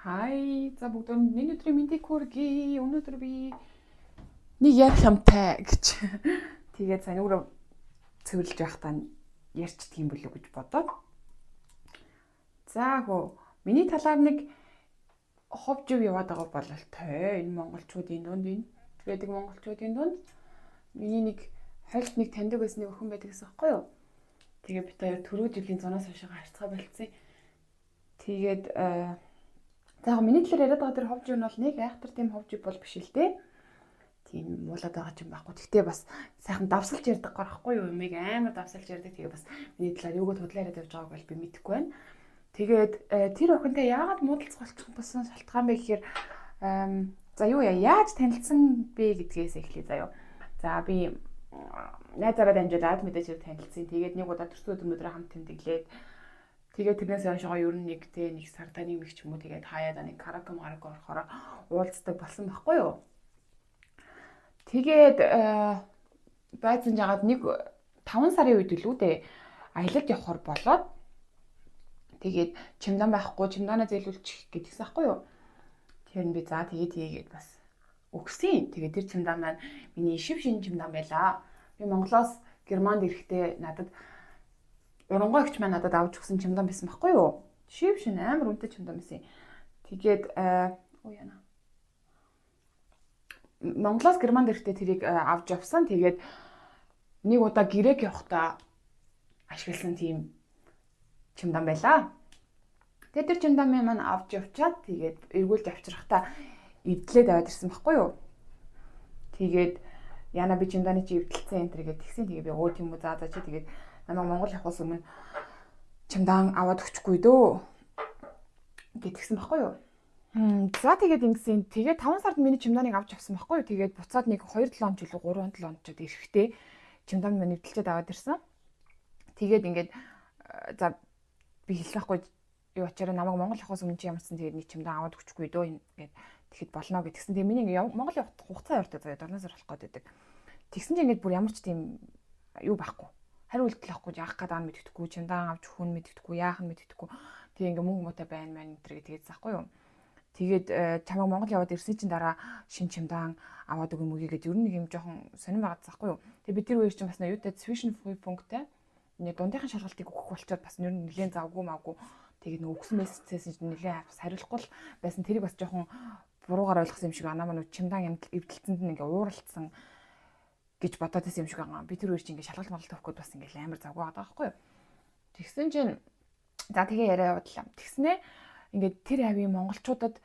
Хай. За, бүгд нэг өдрийн мэндийг хүргэе. Өнөөдөр би нэг ярих юмтай гэж. Тэгээд сайн өөрөө цэвэрлж байхдаа ярьчдаг юм болов уу гэж бодоод. За хөө, миний талаар нэг хов жив яваад байгаа бололтой. Энэ монголчуудын дунд, энэ байдаг монголчуудын дунд миний нэг хольт нэг таньдаг байсан нэг охин байдаг гэсэн аахгүй юу? Тэгээ бид хоёр түрүү жилийн зунаас хойш харьцгаа болцсон. Тэгээд за яг миний талаар яриад байгаа тэр хов жив нь бол нэг айхтар тийм хов жив бол биш л дээ. Тийм муулаад байгаа ч юм байхгүй. Гэхдээ бас сайхан давсалж ярьдаг гарахгүй юу? Юмыг амар давсалж ярьдаг. Тэгээ бас миний талаар юуг худлаа яриад явж байгааг бол би мэдэхгүй байна. Тэгээд тэр охинтой яагаад муудалцах болчих болсон шалтгаан бэ гэхээр, за, юу яа, яаж танилцсан бэ гэдгээс эхлэе заяа. За, би найзаараа дамжуулаад мэдээж хэрэг танилцсан. Тэгээд нэг удаа төрсөн өдөр хамт тэмдэглээд, тэгээд тэрнээс хойшоо ер нь нэг те нэг сарда нэг нэг ч юм уу, тэгээд хаяада нэг караоке мараоке орохоор уулздаг болсон байхгүй юу. Тэгээд байцсан жагаад нэг 5 сарын үед илүү дээ, аялалд явахар болоод, тэгээд чемодан байхгүй, чемоданаа зээлүүлчих гэдгийгсэн байхгүй юу. Тэр нь би за тэгээ тэгээд бас өгсөн. Тэгээд тэр чемодан маань миний шив шинэ чемодан байлаа. Би Монголоос Германд ирэхдээ надад урангой эгч маань надад авч өгсөн чемодан байсан байхгүй юу? Шив шинэ, амар үнэтэй чемодан байсан. Тэгээд оо яана. Монголоос Германд ирэхдээ тэрийг авч явсан. Тэгээд нэг удаа гэрэг явахдаа ашигласан тийм чемодан байлаа. Тэгээд тэр чемодан маань авч явчаад, тэгээд эргүүлж авчрахтаа эвдлээд аваад ирсэн байхгүй юу? Тэгээд яна, би чемоданы чи эвдэлцэн энэ тэр гээд тэгсэн. Тэгээ би өө, тийм үү, за за, чи тэгээд намайг Монгол явахаас өмнө чемодан аваад өгчихгүй дөө гэдгсэн байхгүй юу? За, тэгээд ингэсэн. Тэгээд 5 сард миний чемоданыг авч явсан байхгүй юу? Тэгээд буцаад нэг 2 7 хоног илүү 3 7 хоногчод ирэхдээ чемодан маань эвдэлчээд аваад ирсэн. Тэгээд ингээд за, би хэлсэн байхгүй юу, ачаараа намайг Монгол явахаас өмнө чи ямарсан тэгээд нэг чемодан аваад өгчихгүй дөө ингээд тэгэхэд болно гэдгсэн. Тэгээ миний ингээд Монгол явах хугацаа явартай заяа, 7 сар болох гээд байдаг. Тэгсэн чинь ингээд бүр ямар ч тийм юу байхгүй. Хариу үйлдэл авахгүй, яах гээд байгаа нь мэддэхгүй, чемодан авч өгөх нь мэддэхгүй, яах нь мэддэхгүй. Тэгээ ингээд мөнгө муутай байна маань энэ тэр тэгээд заахгүй юу. Тэгээд чамайг Монгол яваад ирсэн чинь дараа шин чемодан аваад өгөх юм үгүй гэдэг ер нь нэг юм жоохон сонирн байгаад заахгүй юу. Тэгээ би тэр үеэр чинь бас юутай Zwischenprüfung-тай нэг дундынхын шалгалтыг өгөх болчоод бас ер нь нэлээд завгүй мавгүй, тэгээд нэг өгсөн мессежсэн чинь нэлээд бас хариулахгүй л байсан. Тэрийг бас жоохон буруугаар ойлгосон юм шиг анаа маань чемодан эвдэлцэнд нь ингээ ууралцсан гэж бодоод байсан юм шиг байгаа. Би тэр үеэр чинь ингээ шалгалт малалт өгөх гээд бас ингээ амар завгүй байгаа байхгүй юу. Тэгсэн чинь за, тэгээ яриа явууллаа. Тэгснээ ингээд тэр авийн монголчуудад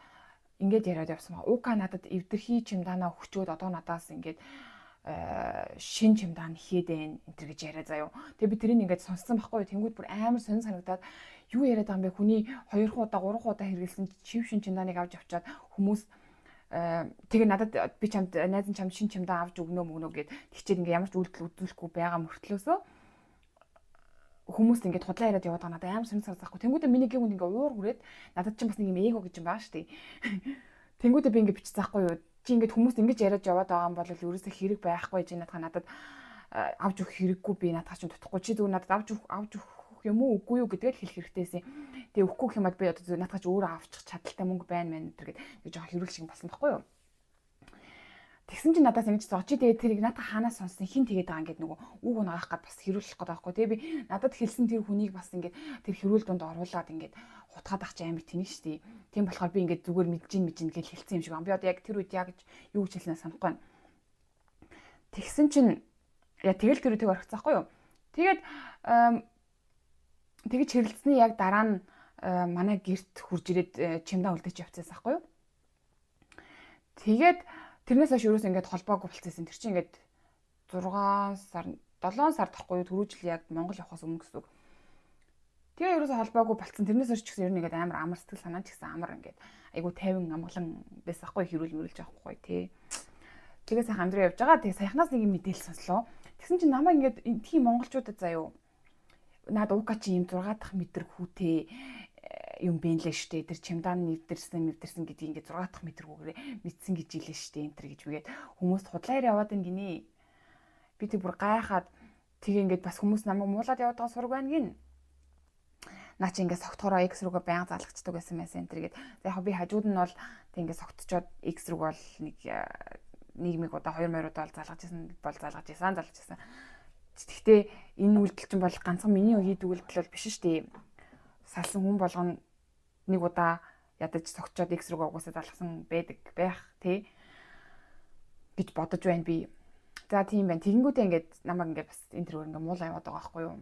ингээд яриад явсан ба. Ука надад эвдэрхий чемоданаа өгчөөд одоо надаас ингээд шин чемодан хээд байна энэ төр гэж яриа заяо. Тэгээ би тэрийг ингээд сонссон байхгүй юу. Тэнгүүд бүр амар сонин санагдаад, юу яриад байгаа юм бэ? Хүний 2 удаа, 3 удаа хэрэгэлсэн чив шин чемоданыг авч явчаад хүмүүс тэгээ надад би чамд найз нь чамд шин чемодан авч өгнө мөгнө гэд тэгчээд ингээ ямар ч үйлдэл үзүүлэхгүй байгаа мөртлөөсөө хүмүүс ингээд худлаа яриад яваад байгаа надад амар сонир санагдахгүй. Тэнгүүдээ миний гинүнд ингээ уур хүрээд, надад ч бас нэг юм эго гэж юм байгаа шүү дээ. Тэнгүүдээ би ингээ бичсэн байхгүй юу. Чи ингээд хүмүүс ингэж яриад яваад байгаа юм бол ерөөсөө хэрэг байхгүй, чи наадах надад авч өгөх хэрэггүй, би наадах чинь тутахгүй, чи зүгээр надад авч өгөх юм уу, үгүй юу гэдгээ л хэлэх хэрэгтэйсэн. Тэгээ өгөхгүй гэх юм бол би одоо зүгээр наадах чи өөрөө авчих чадaltaй мөнгө байна мэн гэдэг нэг жоохон хэрүүл шиг болсон байхгүй юу. Тэгсэн чинь надаас ингэж зоо, чи тэгээ тэрийг наадах хаанаас сонссон, хин тэгээд байгаа ингээд нөгөө үг унагаах гад бас хэрүүлэх гээд байгаа байхгүй. Тэгээ би надад хэлсэн тэр хүнийг бас ингээд тэр хэрүүл дунд оруулаад ингээд хутгаад ах чи амар тэнэг штий. Тийм болохоор би ингээд зүгээр мэдэж ин гэж хэлсэн юм шиг байна. Би одоо яг тэр үед яг юу гэж хэлснээ санахгүй байна. Тэгсэн чинь яа, тэгэл тэр үеийг орхицсан байхгүй юу. Тэгээд тэгэж хэрэлдсэний яг дараа нь манай герт хурж ирээд чемодан үлдээж явцсан байхгүй юу. Тэгээд тэрнээс хойш ерөөс ингээд холбоогүй болцсон. Тэр чинь ингээд 6 сар, 7 сар тахгүй юу, түрүү жил яг Монгол явахаас өмнө гэсэн үг. Тэгээ ерөөсөө холбоогүй болцсон. Тэрнээс хойш ч гэсэн ер нь ингээд амар амар сэтгэл санаа ч гэсэн амар ингээд айгу тайван амгалан байсан хгүй, хэрүүл мөрөлж авахгүй тий. Тэгээ сайхан амьдрал явж байгаа. Тэгээ саяхнаас нэг юм мэдээлэл сонслоо. Тэгсэн чинь намайг ингээд тийм монголчуудад заяо. Наад ука чи ийм 6 дахь мэдрэг хүүтэй юм бэ лээ штэ. Тэр чемодан нэвдэрсэн мэвдэрсэн гэдгийг ингээд 6 дахь мэдрэгүүгээр мэдсэн гэж илээ штэ энэ төр гэж үгээд хүмүүс худлаа яриа яваад ин гинэ. Би тэг бүр гайхаад, тэгээ ингээд бас хүмүүс намайг муулаад яваад байгаа сураг байна гин. Наа чи ингээд согтохороо X рүүгээ байнга залгацдаг байсан байсан энэ төр гээд. За яг би хажууд нь бол тэг ингээд согтчоод X рүү бол нэг нэг удаа хоёр морь удаа бол залгаж исэн бол залгаж исэн залгаж исэн. Гэхдээ энэ үйлдэл чинь бол ганцхан миний хийдэг үйлдэл бол биш шүү дээ. Салсан хүн болгоно нэг удаа ядаж согтчоод X рүүгээ угаасаа залгасан байдаг байх тий гэж бодож байна би. За тийм байна. Тэгэнгүүтээ ингээд намайг ингээд бас энэ төрөөр ингээд муулаа яваад байгаа байхгүй юу.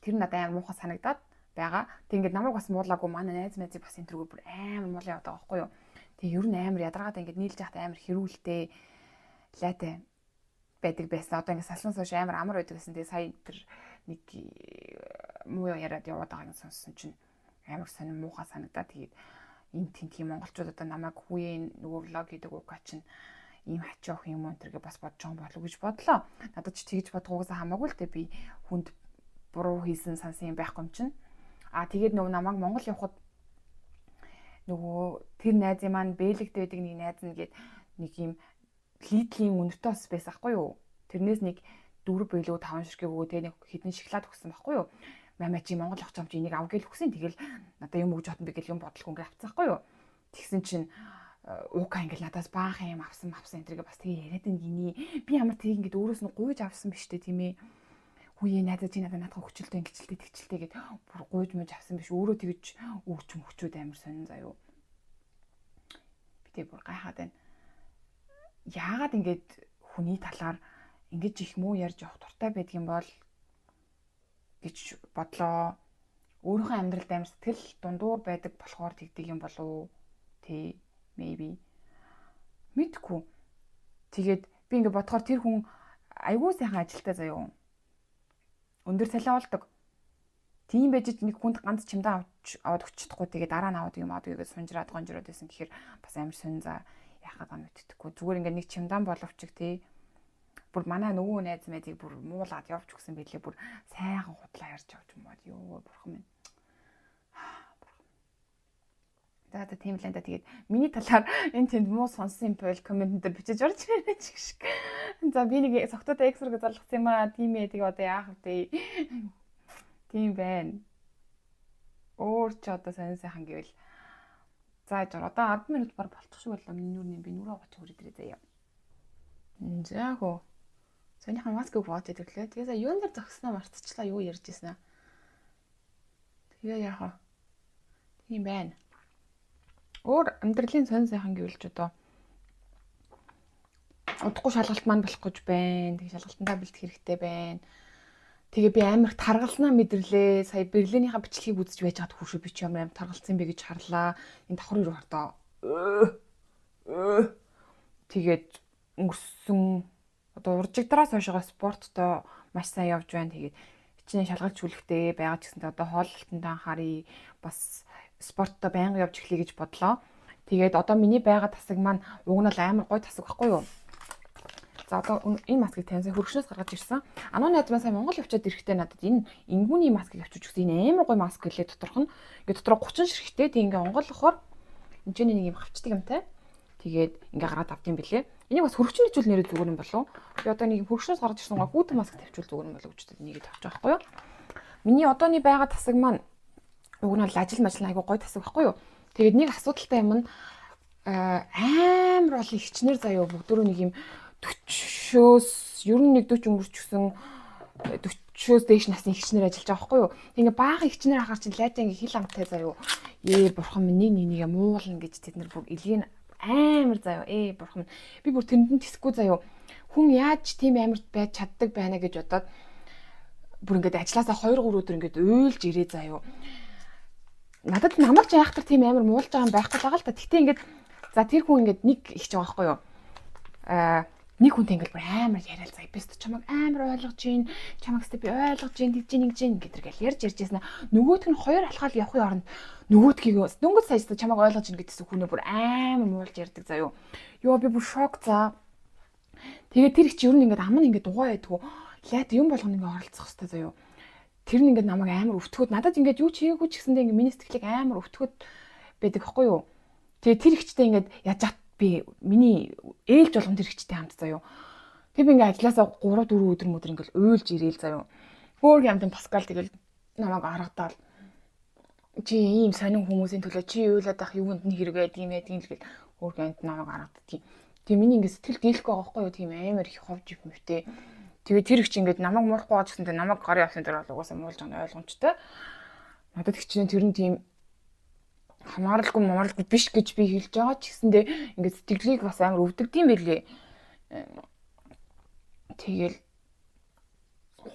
Тэр надад амар муухай санагдаад байгаа. Тэг ингээд намайг бас муулаагүй, манай найз майзыг бас энэ төрөөр бүр амар муулаа яваад байгаа байхгүй юу. Тэг ер нь амар ядаргаад ингээд нийлж яхад амар хэрүүлтэй лайтай байдаг байсан. Одоо ингээд салсан сууш амар амар байдаг гэсэн. Тэгээ сая тэр нэг муу яриад яваад байгааг нь сонссон чинь амар сонин муухай санагдаад, тэгээд энэ тийм тийм монголчууд одоо намайг хүүе нөгөө влог хийдэг ука чинь ийм хачаа охин юм уу тэргээ бас бодож байгаа болов гэж бодлоо. Надад ч тэгж бодгоогоос хамаагүй л дээ, би хүнд буруу хийсэн сансан юм байхгүй юм чинь. Аа, тэгээд нөгөө намайг Монгол явхад нөгөө тэр найзын маань Бэлэгт байдаг нэг найз нь гээд нэг юм Lidl-ийн үнэтэй ус байсан хгүй юу. Тэрнээс нэг 4 билүү 5 ширхэг өгөө, тэгээ нэг хідэн шоколад өгсөн байхгүй юу. Мамаа чи Монгол явах юм чи энийг ав гэл өгсөн. Тэгэл надаа юм өгж бодно би гэл юм бодлого ингээ авцсан байхгүй юу. Тэгсэн чинь уука ингээл надаас баахан юм авсан авсан энэ тэргээ бас тэгээ яриад энэ гиний. Би ямар тийг ингээд өөрөөс нь гуйж авсан биш үү, тийм ээ. Хүүе, найзаа, чи надад наадах өгчлөлтөө, ингэчлээ, тэгчлээ гэд бүр гуйж мууж авсан биш, өөрөө тэгж өгч мөгчүүд амар сонин заяо. Би тэг бүр гайхаад байна. Яагаад ингэж хүний талаар ингэж их муу ярьж явах дуртай байдгийн бол гэж бодлоо. Өөрийнхөө амьдралд амар сэтгэл дундуур байдаг болохоор тэгдэг юм болов уу? Тэ, maybe. Мэдгүй. Тэгээд би ингэ бодохоор тэр хүн айгүй сайхан ажилтай заяо. Өндөр цалин олдог. Тийм байж нэг хүнд ганц чимдаа авч аваад өгч чадахгүй, тэгээд дараа нь аваад юм аваад гэж сунжраад гонжроод байсан гэхээр бас амар сонин за, яхаад байгаа мэддэхгүй. Зүгээр ингээ нэг чимдаан боловч тий бүр манай нөгөө найз майзыг бүр муулаад явж өгсөн байлээ. Бүр сайхан худлаа ярьж явж юм бол ёо, бурхан минь. За за, тийм л энэ да. Тэгээд миний талаар энэ тэнд муу сонссон юм бол comment дээр бичиж орж ирээч гэх. За, би нэг согтуутай X рүү залгасан юм аа. Тийм ээ. Тэгээ одоо яах вэ? Тийм байна. Өөр ч одоо сонин сайхан гэвэл за жоо, одоо 10 минут бар болчих шиг боллоо. Миний нүрийн би нүрээ гоч хүрээд ирээ заяа. За хөө. Саяныхан маскыг бууж идэглээ. Тэгээ сая юун дээр зогсноо мартчихлаа, юу ярьж ирсэн аа. Тэгээ яах вэ? Тийм байна. Өөр амьдралын сонь сайхан гэвэл ч одоо удахгүй шалгалт маань болох гэж байна. Тэгээ шалгалтандаа бэлдэх хэрэгтэй байна. Тэгээ би амар таргалснаа мэдэрлээ. Сая Берлинийхаа бичлэгийг үзэж байж хад хүүшээ би чи ямар амар таргалсан бэ гэж харлаа. Энэ давхар руу хардаа. Тэгээд өнгөрсөн одоо уржигдраас хойшоо спорттой маш сайн явж байна. Тэгээд хичнээн шалгалт шүлэгтэй байгаа ч гэсэнтэй одоо хооллолтонд анхааръя. Бас спорттой байнга явж эхлэе гэж бодлоо. Тэгээд одоо миний байгаа тасаг маань уг нь бол амар гоё тасаг байхгүй юу? За, одоо энэ маскыг таньсан хөргөчнөөс гаргаж ирсэн. Ануу найз маань сая Монгол явчаад ирэхдээ надад энэ ингүүний маскыг авчиж өгсөн. Энэ амар гоё маск гэлээ доторх нь. Ингээд дотроо 30 ширхтээ тэг ингээ онгойлгохоор энэ ч нэг юм хавчдаг юмтай. Тэгээд ингээ гаргаад авдсан бэлээ. Энийг бас хөргөчний зүйл нэрээ зүгээр юм болов. Би одоо нэг хөргөчнөөс гаргаж ирсэн гоо хүүтэн маск тавьчвал зүгээр юм болов гэж нэгийг тавьж байгаа байхгүй юу? Миний одооний байгаа тасаг маань уг нь бол ажил мажил айгу гоё тасаг байхгүй юу? Тэгээд нэг асуудалтай юм нь амар олон ихчнэр заяо, бүгдөө нэг юм 40-өөс, ер нь нэг 40 өнгөрчихсөн, 40-өөс дээш насны ихчнэр ажиллаж байгаа байхгүй юу? Ингээ баахан ихчнэр ахаар чинь лайтай ингээ хил амтай заяо. Ээ, бурхан минь, нэг нэг нэгэ муулна гэж тэд нар бүр илгийн амар заяо. Ээ, бурхан минь, би бүр тэрэнд нь тэсэхгүй заяо. Хүн яаж тийм амарт байж чаддаг байна гэж бодоод бүр ингээд ажилласаа 2 3 өдөр ингээд уйлж ирээ заяо. Надад намайг ч яахтар тийм амар муулж байгаа юм байхгүй л байгаа л та. Гэтэ ингээд за тэр хүн ингээд нэг их ч байгаа байхгүй юу? Аа, нэг хүнтэй ингээд бүр амар яриад, заа бест чамайг амар ойлгож гин, чамайг өстө би ойлгож гин, тэгж гин, ингэж гин гэдэргээл ярьж ярьж ясна, нөгөөх нь хоёр алхаал явахын оронд нөгөөдхийг дөнгөж сая чамайг ойлгож гин гэдсэн хүнээ бүр амар муулж ярьдаг заяо. Йоо, би бүр шок за. Тэгээд тэр их чи ер нь ингээд ам нь ингээд дугаа байдгүй лайт юм болгоно ингээд оролцох хэвээр заяо. Тэр нь ингээд намайг амар өвтгөөд, надад ингээд юу ч хийгээгүй ч гэсэндээ ингээд миний сэтгэлийг амар өвтгөөд байдаг байхгүй юу. Тэгээ тэр ихчтэй ингээд яаж би миний ээлж болгон тэр ихчтэй хамт заяо. Тэг би ингээд ажилласаа 3 4 өдөр мөдөр ингээд уйлж ирээл заяо. Хөөх юмдын Паскал тэгэл намайг аргадаал. Чи ийм сонин хүмүүсийн төлөө чи уйлаад ах юунд нь хэрэг байдаг юм яа тийм л гэл хөөрхөн амт намайг харагддгийг. Тэгээ миний ингээд сэтгэл дийлэхгүй байгаа байхгүй юу, тийм амар их ховж ив мөвтэй. Тэгээ тэр их чи ингээд намайг муулахгүй байгаа гэсэн тэгээ намайг гарын авсан дээр бол угаасаа муулж байгаа нь ойлгомжтой. Надад хичнээн тэр нь тийм хамааралгүй мамааралгүй биш гэж би хэлж байгаа ч гэсэндээ ингээд сэтгэлийг бас амар өвдөгдөм байлээ. Тэгэл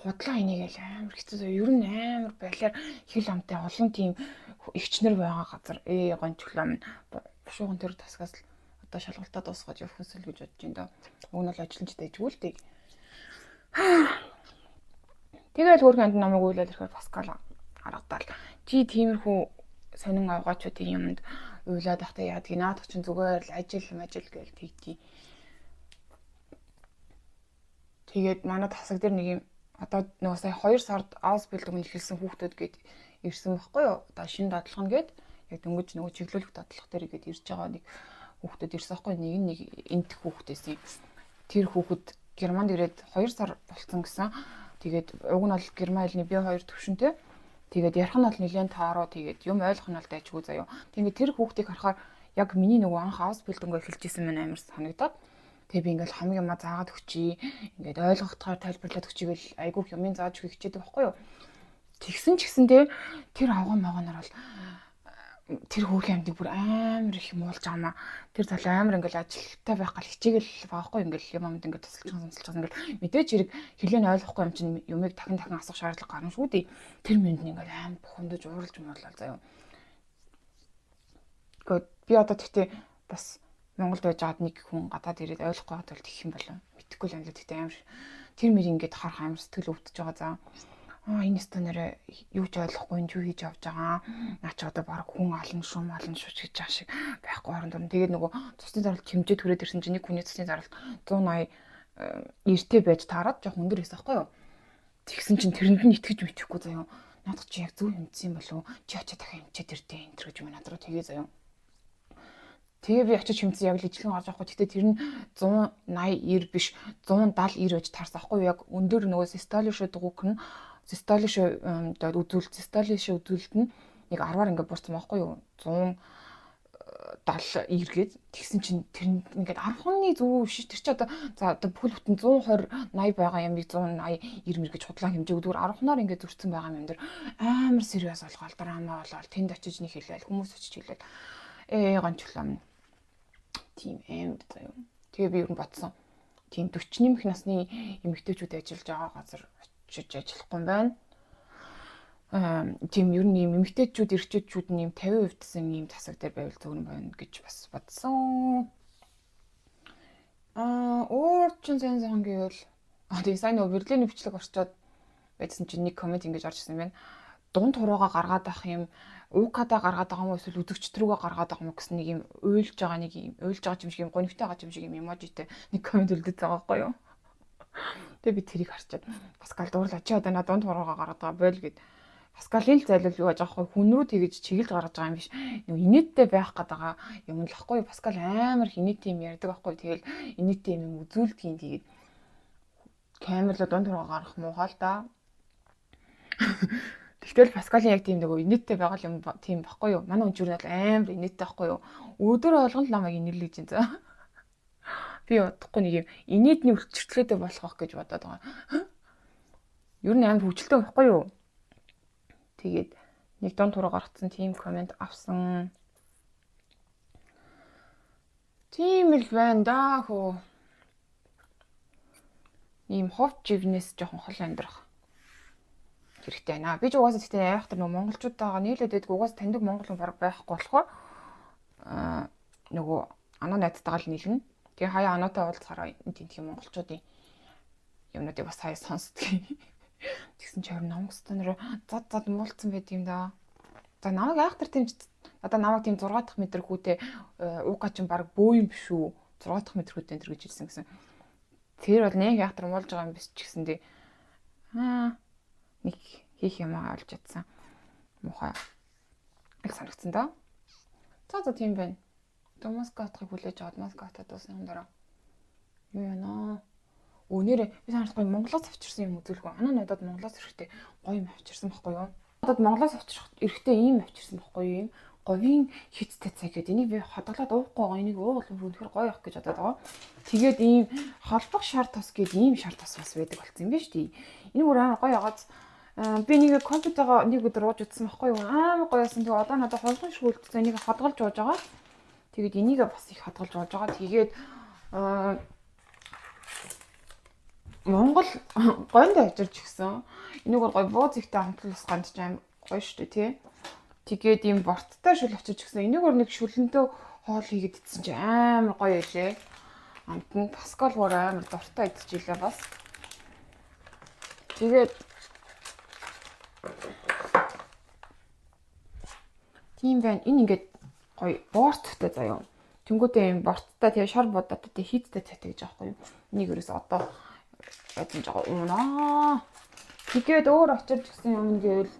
худлаа энийг л амар хэцүү. Ер нь амар балиар хил амтай олон тийм эгчнэр байгаа газар гончглоо минь бушуухан тэр тасгаас л одоо шалгалтаа дуусгаж явах хүсэл гэж бодож байна доо. Уг нь бол ажиллаж дайжгүй л дээ. Тэгэл хөөрхөн амт намайг уйлаад ирэхээр Паскал харагдаал. Чи тиймэрхүү сонин авгаачуудын юмд уйлаад байхдаа яадгийг наадах чинь зүгээр л ажил мажил гээл тэгдий. Тэгээд манай тасаг дээр нэг юм одоо нөгөө сая 2 сард Ausbildung эхэлсэн хүүхдүүд гээд ирсэн байхгүй юу? Одоо шинэ дадлага нь гээд яг дөнгөж нөгөө чиглүүлэх дадлага дээр гээд ирж байгаа нэг хүүхдүүд ирсэн байхгүй юу? Нэг нь нэг энтх хүүхдээсэн. Тэр хүүхэд Германд ирээд 2 сар болцсон гэсэн. Тэгээд уг нь бол герман хэлний B2 төвшөнтэй. Тэгээд ярих нь бол нэлээд тааруу, тэгээд юм ойлгох нь бол дайчгүй заяо. Тэгээд тэр хүүхдийг харахаар яг миний нөгөө анх Ausbildung эхэлж исэн мань амар санагдаад. Тэгээ би ингээл хамаг юмаа заагаад өгчий. Ингээд ойлгохтойгоор тайлбарлаад өгчий гэл айгүйх юмын зааж өгөх хичээдэг байхгүй юу? Тэгсэн ч гэсэн те тэр авгаа магаанаар бол тэр хөөрхөн амьтыг бүр амар их муулж байгаа маа. Тэр залуу амар ингээл ажилтай байх гал хичээгээл байгаа хгүй, ингээл юм амд ингээд тусалж тусалж ингээл мэдээж хэрэг хэлээ нь ойлгохгүй юм чинь юмыг дахин дахин асуух шаардлага гарна шүү дээ. Тэр мэнд нь ингээл амар бухимдаж ууралж муурлаа заяа. Гэхдээ би одоо тэгтээ бас Монголд байж байгаад нэг хүн гадаад ирээд ойлгохгүй байгаа тул тэгэх юм болов. Мэдэхгүй л юм л тэгтээ амар тэр мэр ингээд харах амар сэтгэл өвдөж байгаа заа. Аа, энэ өстө нэрэ юу ч ойлгохгүй энэ юу хийж явж байгаа. Наа чи одоо баг хүн ална шум ална шүү гэж байгаа шиг байхгүй орон дурн. Тэгээд нөгөө цусны зарлалт хэмжээ түрээд ирсэн чинь нэг хүний цусны зарлалт 180 эртээ байж таарад жоох өндөр байсан байхгүй юу? Тэгсэн чинь тэрэнд нь итгэж мэтгэхгүй заяа. Наадах чи яг зөв хэмжсэн болов уу? Чи очиж дахин хэмжээд ирдээ энэ төр гэж юм над руу тэгээ заяа. Тэгээ би очиж хэмжсэн, яг л ижлэгэн гарч авахгүй. Гэтэ тэр нь 180 90 биш, 170 90 байж таарсан аахгүй юу? Яг өндөр нөгөө систолиш дугуйг нь систолиш одоо үзүүлэлт, систолиш үзүүлэлт нь нэг 10-аар ингээд буурсан байхгүй юу? 170 90 гээд тэгсэн чинь тэр ингээд 10-ны зүг биш, тэр чи одоо за одоо бүхэл бүтэн 120 80 байгаа юмыг 180 90 мэр гэж худлаа хэмжээ зүгээр 10-наар ингээд зөрчсөн байгаа юм дээр амар serious болгоол драма болоод тэнд очиж нэг хэлээл хүмүүс очиж хэлээл гончлоо тийм амар заяа. Тэгээ би ер нь бодсон. Тийм 40 нэмэх насны эмэгтэйчүүд ажиллаж байгаа газар очиж ажиллахгүй юм байна. Тийм ер нь ийм эмэгтэйчүүд эрэгтэйчүүд нь ийм 50% гэсэн ийм тасаг дээр байвал зөв юм байна гэж бас бодсон. Аа, өөр чин сайн сайхан гэвэл тийм сайн нөгөө Берлиний бичлэг орчоод байжсан чинь нэг коммент ингэж орж ирсэн юм байна. Дунд хурууга гаргаад авах юм УК-да гаргаад байгаа юм уу эсвэл үзэгчд рүүгээ гаргаад байгаа юм уу гэсэн нэг юм уйлж байгаа, нэг юм уйлж байгаа юм шиг, юм гонигтай байгаа юм шиг юм эможитэй нэг коммент үлдэж байгаа байхгүй юу. Тэгээ би тэрийг харчаад Паскал дуурлаа, чи одоо на дунд хурууга гаргаад байгаа бойл гэд. Паскалын л зайлвал юу яаж байгаа вэ? Хүн рүү тэгэж чиглэж гаргаж байгаа юм биш. Нөгөө инээдтэй байх гээд байгаа юм л ахгүй юу? Паскал амар их инээдтэй юм ярьдаг байхгүй юу? Тэгэл инээдтэй юм үзүүлдгийн, тэгээд камерлаа дунд хурууга гаргах муухай л да. Тэгтэл Паскалийн яг тийм нөгөө инээдтэй байгаа юм тийм баггүй юу? Манай хүн чинь бол амар инээдтэй байхгүй юу? Өдөр болгон л намайг инэрлэж юм за. Би бодохгүй нэг юм инээдний өвчртлээдээ болох байх гэж бодоод байгаа. Ер нь амар хөвчлөлтэй байхгүй юу? Тэгээд нэг дунд туруу гаргацсан тийм коммент авсан. Тийм л байна да хөө. Ийм хов живнээс жоохон хол амьдрах хэрэгтэй байна. Би ч угаасаа тэгтээ айхтар нөгөө монголчуудтайгаа нийлээд байдаг, угаасаа таньдаг монгол хүн бараг байхгүй болохоор нөгөө анаа найзтайгаа л нийлнэ. Тэгээ хаяа анаатай уулзахаараа энэ тентхийн монголчуудын юмнуудыг бас хаяа сонсдог. Тэгсэн чи харин номгостой нэр зад зад муулцсан байт юм да. За, намайг айхтар тийм одоо намайг тийм 6 дахь метр хүүтэй уука чинь баг бөө юм биш үү? 6 дахь метр хүүтэй энэ төр гэж хэлсэн гэсэн. Тэр бол нэг айхтар муулж байгаа юм биш ч гэсэндээ нэг хийх юм аа олж чадсан. Муухай л санагдсан да. За за, тийм байна. Одоо маска атахыг хүлээж аваад маска атаад дуусны дараа юу яана. Өө, нэрээ би санахгүй Монголоос авчирсан юм үзүүлэхгүй. Анаа надад Монголоос ирэхдээ гоё юм авчирсан байхгүй юу? Одоо Монголоос авчрах эрэхтэй ийм авчирсан байхгүй юу? Ийм говийн хиттэй цай гэдэг. Энийг би хадгалаад уухгүй байгаа. Энийг уувал үнэхээр гоё явах гэж бодоод байгаа. Тэгээд ийм холбох шар тос гэдэг ийм шар тос бас байдаг болсон юм байна шүү дээ. Энэ бүр амар гоё ягааз. Би нэг кофетойгоо нэг өдөр ууж үзсэн байхгүй юу? Амар гоё байсан. Тэгээ одоо надад холбох шиг үлдсэн. Энийг хадгалж ууж байгаа. Тэгээд энийг бас их хадгалж ууж байгаа. Тэгээд Монгол гонд авчирч гисэн. Энийг бол гоё бууз ихтэй амтлал бас ганд ч аим гоё шүү дээ, тий. Тэгээд ийм борттой шүл авчирч гисэн. Энийг өөр нэг шүлэндөө хоол хийгээд идсэн чи амар гоё байлээ. Амт нь Паскал бүр амар дуртай идчихилээ бас. Тэгээд тийм байна. Энэ ингээд гоё борттой заяа. Тэнгүүдээ ийм борттой тэгээ шар будаатай тэгээ хийдтэй цайтай гэж аахгүй юу. Энийг ерөөс одоо бодсон жоо уунаа. Тэгээд өөр очирч гисэн юм гэвэл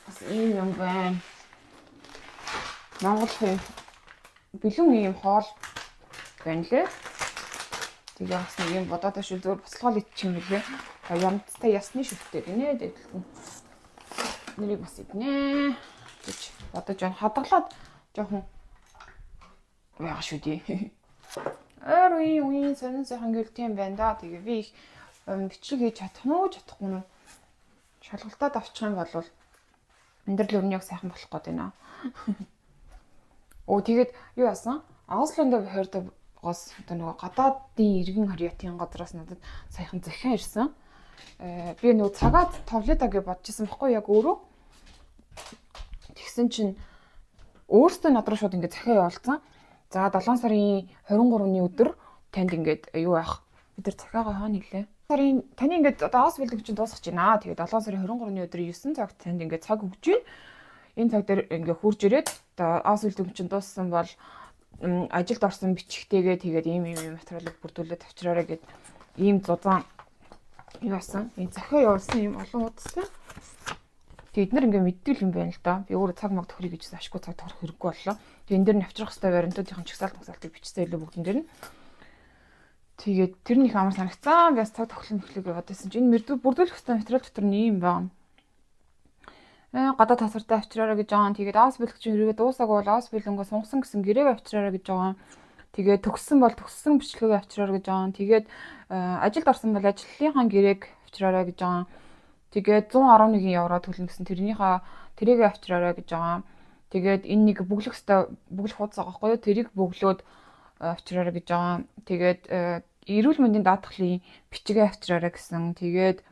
бас ийм юм байна. Монгол хүн бэлэн ийм хоол байна лээ. Тэгээ бас нэг юм бодоод шүү зөвөр буцалгаал идчих юм билээ. Ямцтай ясны шүлтэй гинэ дэглэн. Нэрийг бас иднэ гэж бодож байна. Хадгалаад жоохон байгаа шүү дээ. Ойр үеийн үеийн сонин сайхан гэл тийм байна да. Тэгээ би их бичлэг хийж чадах нь уу чадахгүй нь шалгалтад авчих юм бол амьдрал ер нь яг сайхан болох гээд байна. Оо тэгээд юу яасан? Аусланд хордогоос одоо нөгөө гадаадын иргэн харьяатын газраас надад саяхан захиан ирсэн. Би нөгөө цагаад товлоо гэж бодчихсон байхгүй яг өөрөө. Тэгсэн чинь өөртөө над руу шууд ингээд захиа явуулсан. За 7 сарын 23-ны өдөр танд ингээд юу яах? Бид нар захиагаа хаана хэлээ? Сарын таны ингээд одоо Ausbildung чинь дуусгаж байна. Тэгээд 7 сарын 23-ны өдөр 9 цагт танд ингээд цаг өгч байна. Энэ цаг дээр ингээд хурж ирээд одоо Ausbildung чинь дууссан бол ажилд орсон бичгтэйгээ тэгээд ийм ийм материалыг бүрдүүлээд авчираарай гэд ийм зузаан юу яасан? Энэ захиа явуулсан юм олон хуудастай. Тэгээд эднэр ингээ мэддэг юм байна л да. Би өөрөө цаг маг тохирё гэжсэн ашгүй цаг тохирох хэрэггүй боллоо. Тэгээд энэ дэр нь авчрах хэвээр баримтуудын чагсаалт магсаалтыг бичсэн илүү бүгдэн дээр нь. Тэгээд тэр нь их амар санагцсан. Би бас цаг тохиолн мэхлэг бодсон чинь энэ бүрдүүлэх хэвээр материал дотор нь ийм байна. Гадаад тасвартай авчираарай гэж байгаа. Тэгээд Ausbildung чинь хэрвээ дуусаагүй бол Ausbildung-оо сунгасан гэсэн гэрээг авчираарай гэж байгаа. Тэгээд төгссөн бол төгссөн бичлэгээ авчираарай гэж байгаа. Тэгээд ажилд орсон бол ажлынхаа гэрээг авчираарай гэж байгаа. Тэгээд 111 евро төлнө гэсэн тэрнийхээ тэрийг авчираарай гэж байгаа. Тэгээд энэ нэг бөглөх хэвээр бөглөх хуудас байгаа байхгүй юу? Тэрийг бөглөөд авчираарай гэж байгаа. Тэгээд эрүүл мэндийн даатгалын бичгээ авчираарай гэсэн. Тэгээд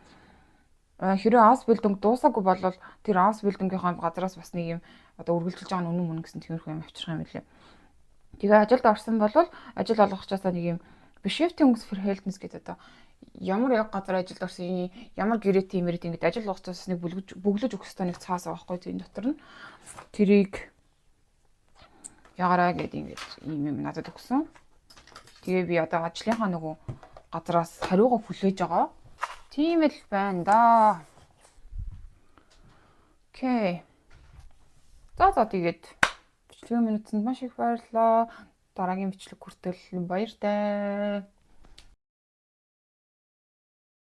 хэрвээ Ausbildung дуусаагүй бол тэр Ausbildung-ийнхаа газраас бас нэг юм одоо үргэлжилж байгаа нь үнэн мөн гэсэн тиймэрхүү юм авчрах юм билээ. Тэгээ ажилд орсон бол ажил олгогчоосоо нэг юм Beschäftigungsverhältnis гэдэг одоо ямар яг газар ажилд орсон ямар гэрээтэй юм эрэт ингээд ажил олгогчоос нэг бөглөж өгөх ёстой нэг цаас байгаа байхгүй тийм дотор нь тэрийг ягараа гэд ингээд ийм юм надад өгсөн. Тэгээ би одоо ажлынхаа нөгөө газраас хариугаа хүлээж байгаа. Тийм л байна да. Окей. За тэгээд бичлэгийн минутанд маш их баярлалаа. Дараагийн бичлэг хүртэл баяртай.